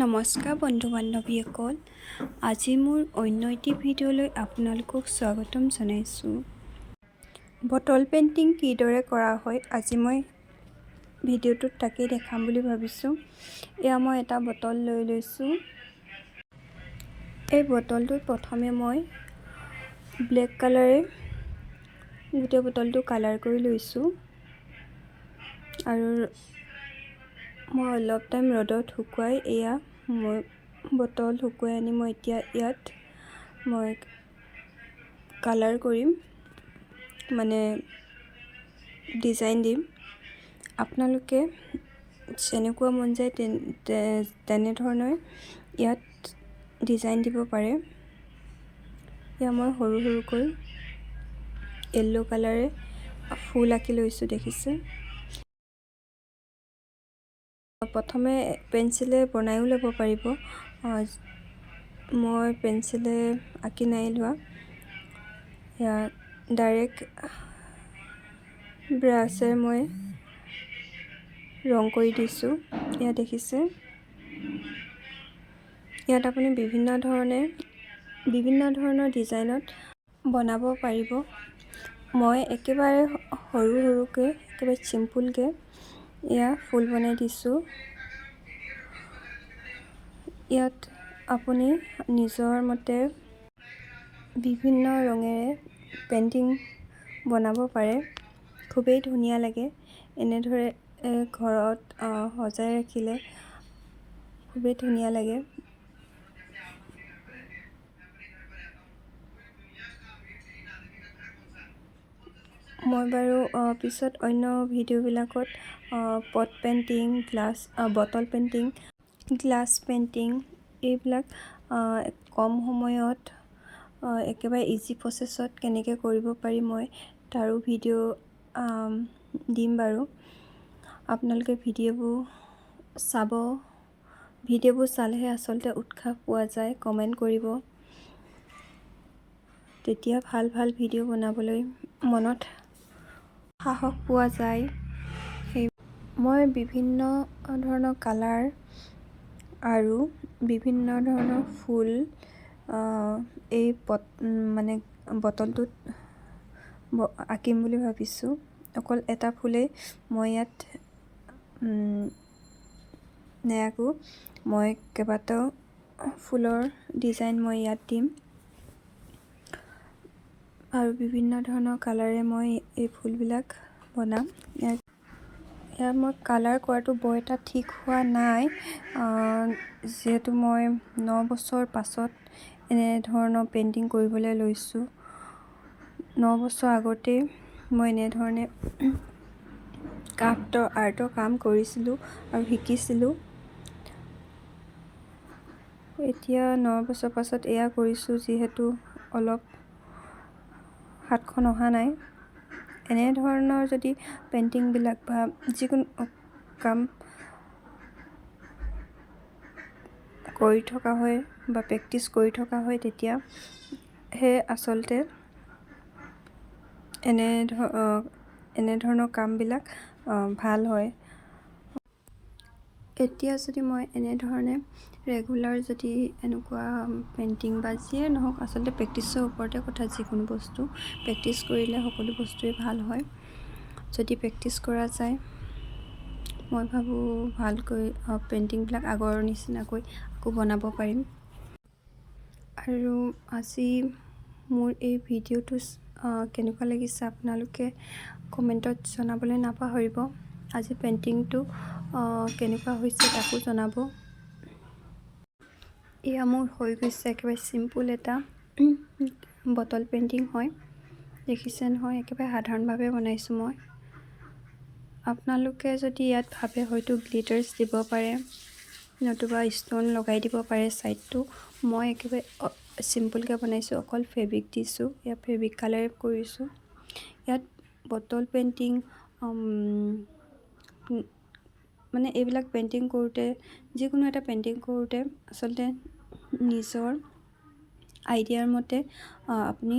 নমস্কাৰ বন্ধু বান্ধৱীসকল, আজি মোৰ অন্য এটি ভিডিঅ'লৈ আপোনালোকক স্বাগতম জনাইছোঁ। বটল পেইণ্টিং কিদৰে কৰা হয়, আজি মই ভিডিঅ'টোত তাকেই দেখাম বুলি ভাবিছোঁ। এয়া মই এটা বটল লৈ লৈছোঁ। এই বটলটোত প্ৰথমে মই ব্লেক কালাৰে গোটেই বটলটো কালাৰ কৰি লৈছোঁ আৰু মই অলপ টাইম ৰ'দত শুকুৱাই, এয়া মই বটল শুকুৱাই আনি মই এতিয়া ইয়াত মই কালাৰ কৰিম, মানে ডিজাইন দিম। আপোনালোকে যেনেকুৱা মন যায় তেনেধৰণে ইয়াত ডিজাইন দিব পাৰে। এয়া মই সৰু সৰুকৈ য়েল্ল' কালাৰে ফুল আঁকি লৈছোঁ, দেখিছে। প্ৰথমে পেঞ্চিলে বনায়ো ল'ব পাৰিব। মই পেঞ্চিলে আঁকি নাই লোৱা, ইয়াত ডাইৰেক্ট ব্ৰাছেৰে মই ৰং কৰি দিছোঁ। ইয়াত দেখিছে, ইয়াত আপুনি বিভিন্ন ধৰণে বিভিন্ন ধৰণৰ ডিজাইনত বনাব পাৰিব। মই একেবাৰে সৰু সৰুকৈ, একেবাৰে চিম্পুলকৈ এয়া ফুল বনাই দিছোঁ। ইয়াত আপুনি নিজৰ মতে বিভিন্ন ৰঙেৰে পেইণ্টিং বনাব পাৰে। খুবেই ধুনীয়া লাগে। এনেদৰে ঘৰত সজাই ৰাখিলে খুবেই ধুনীয়া লাগে। মই বাৰু পিছত অন্য ভিডিঅ'বিলাকত pot painting, glass bottle painting, glass painting এইবিলাক কম সময়ত একেবাৰে ইজি প্ৰচেছত কেনেকৈ কৰিব পাৰি, মই তাৰো ভিডিঅ' দিম বাৰু। আপোনালোকে ভিডিঅ'বোৰ চাব। ভিডিঅ'বোৰ চালেহে আচলতে উৎসাহ পোৱা যায়। কমেণ্ট কৰিব, তেতিয়া ভাল ভাল ভিডিঅ' বনাবলৈ মনত সাহস পোৱা যায়। সেই মই বিভিন্ন ধৰণৰ কালাৰ আৰু বিভিন্ন ধৰণৰ ফুল এই পট মানে বটলটোত আঁকিম বুলি ভাবিছোঁ। অকল এটা ফুলেই মই ইয়াত নেআঁকো, মই কেইবাটাও ফুলৰ ডিজাইন মই ইয়াত দিম আৰু বিভিন্ন ধৰণৰ কালাৰে মই এই ফুলবিলাক বনাম। ইয়াত মই কালাৰ কৰাটো বৰ এটা ঠিক হোৱা নাই, যিহেতু মই 9 বছৰ পাছত এনেধৰণৰ পেইণ্টিং কৰিবলৈ লৈছোঁ। 9 বছৰ আগতেই মই এনেধৰণে ক্ৰাফ্টৰ আৰ্টৰ কাম কৰিছিলোঁ আৰু শিকিছিলোঁ। এতিয়া 9 বছৰ পাছত এয়া কৰিছোঁ, যিহেতু অলপ হাতখন অহা নাই। এনেধৰণৰ যদি পেইণ্টিংবিলাক বা যিকোনো কাম কৰি থকা হয় বা প্ৰেক্টিচ কৰি থকা হয়, তেতিয়াহে আচলতে এনেধৰণৰ কামবিলাক ভাল হয়। এতিয়া যদি মই এনেধৰণে ৰেগুলাৰ যদি এনেকুৱা পেইণ্টিং বা যিয়ে নহওক, আচলতে প্ৰেক্টিচৰ ওপৰতে কথা। যিকোনো বস্তু প্ৰেক্টিচ কৰিলে সকলো বস্তুৱেই ভাল হয়। যদি প্ৰেক্টিচ কৰা যায়, মই ভাবোঁ ভালকৈ পেইণ্টিংবিলাক আগৰ নিচিনাকৈ আকৌ বনাব পাৰিম। আৰু আজি মোৰ এই ভিডিঅ'টো কেনেকুৱা লাগিছে, আপোনালোকে কমেণ্টত জনাবলৈ নাপাহৰিব। আজি পেইণ্টিংটো কেনেকুৱা হৈছে তাকো জনাব। এয়া মোৰ হৈ গৈছে। একেবাৰে চিম্পুল এটা বটল পেইণ্টিং হয়, দেখিছে নহয়। একেবাৰে সাধাৰণভাৱে বনাইছোঁ মই। আপোনালোকে যদি ইয়াত ভাবে, হয়তো গ্লিটাৰ্ছ দিব পাৰে নতুবা ষ্ট'ন লগাই দিব পাৰে ছাইডটো। মই একেবাৰে চিম্পুলকৈ বনাইছোঁ, অকল ফেব্ৰিক দিছোঁ। ইয়াত ফেব্ৰিক কালাৰ কৰিছোঁ। ইয়াত বটল পেইণ্টিং মানে এইবিলাক পেইণ্টিং কৰোঁতে, যিকোনো এটা পেইণ্টিং কৰোঁতে আচলতে নিজৰ আইডিয়াৰ মতে আপুনি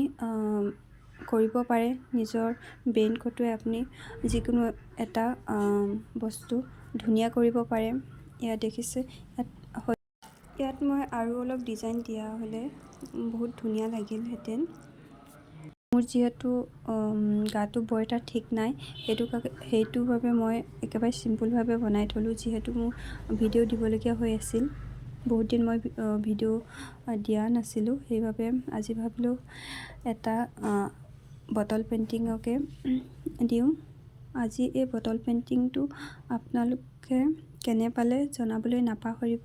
কৰিব পাৰে। নিজৰ ব্ৰেইন খটুৱাই আপুনি যিকোনো এটা বস্তু ধুনীয়া কৰিব পাৰে। ইয়াত দেখিছে, ইয়াত মই আৰু অলপ ডিজাইন দিয়া হ'লে বহুত ধুনীয়া লাগিলহেঁতেন। মোৰ যিহেতু গাটো বৰ এটা ঠিক নাই, সেইটো বাবে মই একেবাৰে চিম্পুলভাৱে বনাই থ'লোঁ, যিহেতু মোৰ ভিডিঅ' দিবলগীয়া হৈ আছিল। বহুত দিন মই ভিডিঅ' দিয়া নাছিলোঁ, সেইবাবে আজি ভাবিলোঁ এটা বটল পেইণ্টিঙকে দিওঁ। আজি এই বটল পেইণ্টিংটো আপোনালোকে কেনে পালে জনাবলৈ নাপাহৰিব।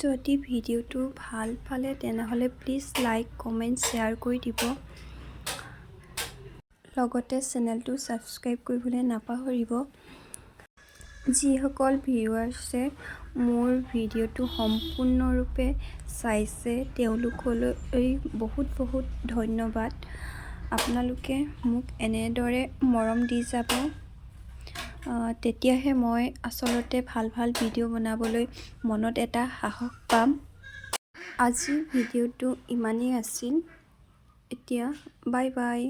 যদি ভিডিঅ'টো ভাল পালে, তেনেহ'লে প্লিজ লাইক, কমেণ্ট, শ্বেয়াৰ কৰি দিব। লগতে চেনেলটো ছাবস্ক্ৰাইব কৰিবলৈ নাপাহৰিব। যিসকল ভিউৱাৰ্ছে মোৰ ভিডিঅ'টো সম্পূৰ্ণৰূপে চাইছে, তেওঁলোকলৈ বহুত বহুত ধন্যবাদ। আপোনালোকে মোক এনেদৰে মৰম দি যাব, তেতিয়াহে মই আচলতে ভাল ভাল ভিডিঅ' বনাবলৈ মনত এটা সাহস পাম। আজিৰ ভিডিঅ'টো ইমানেই আছিল। এতিয়া বাই বাই।